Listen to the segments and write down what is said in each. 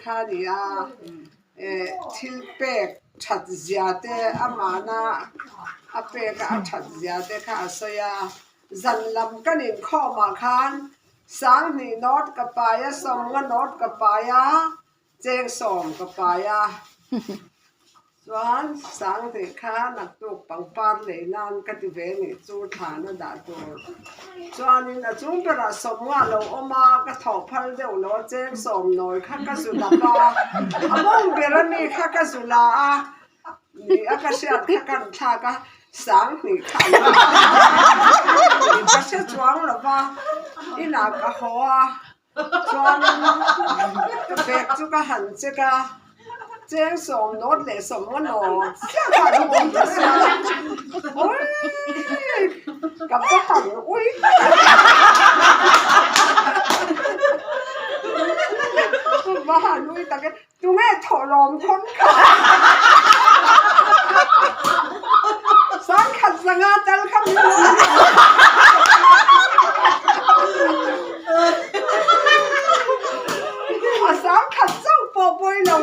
kha a ni a, eh thil pek that zia te amahna a pek a a that zia te kha a sawi a, zan lam kan inkhawm ah khan Sanghnih nawt ka pai a, sawmnga nawt ka pai a, cheng sawm ka pai a. Chuan Sanghnih kha naktuk pangpar lei nan ka ti ve nih chu thlan a dah tur. Chuanin a chung berah sawmnga lo awm a, ka thawh phal deuh lo a, cheng sawm nawi kha ka zu dap a, a mawng ber ami kha ka zu la a, Ni a ka hriat kha kan thlak a, Sanghnih kha an la ka hre chuang lo va, inah ka haw a, chuanin ka bag chu ka han check a, cheng sawm nawt leh sawm nga nawt chiah kha an awm ta sia, awii ka va han ui ka va han ui tak e. Tunge thawhlawm khawn kha? Sangkhat zanga tal kha min lo A sangkhat chauh pawh pawi lo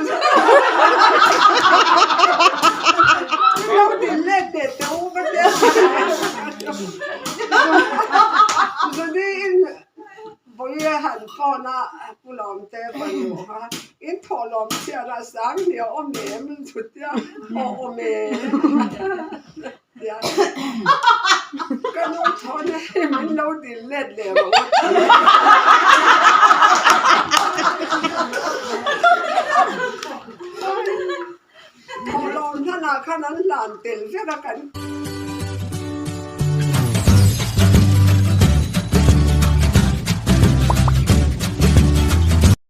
Min lo din let teh teh u ka tia Zuni in Vawiin han phone a Pu Lawmte fanu kha in thawh lawm chhiar a sang ni a awm em chutia aw awm e tia ka nu thawn a hei min lo dil let leh rawh u thawh lawm hlanah khan an hlan tel vek a kan.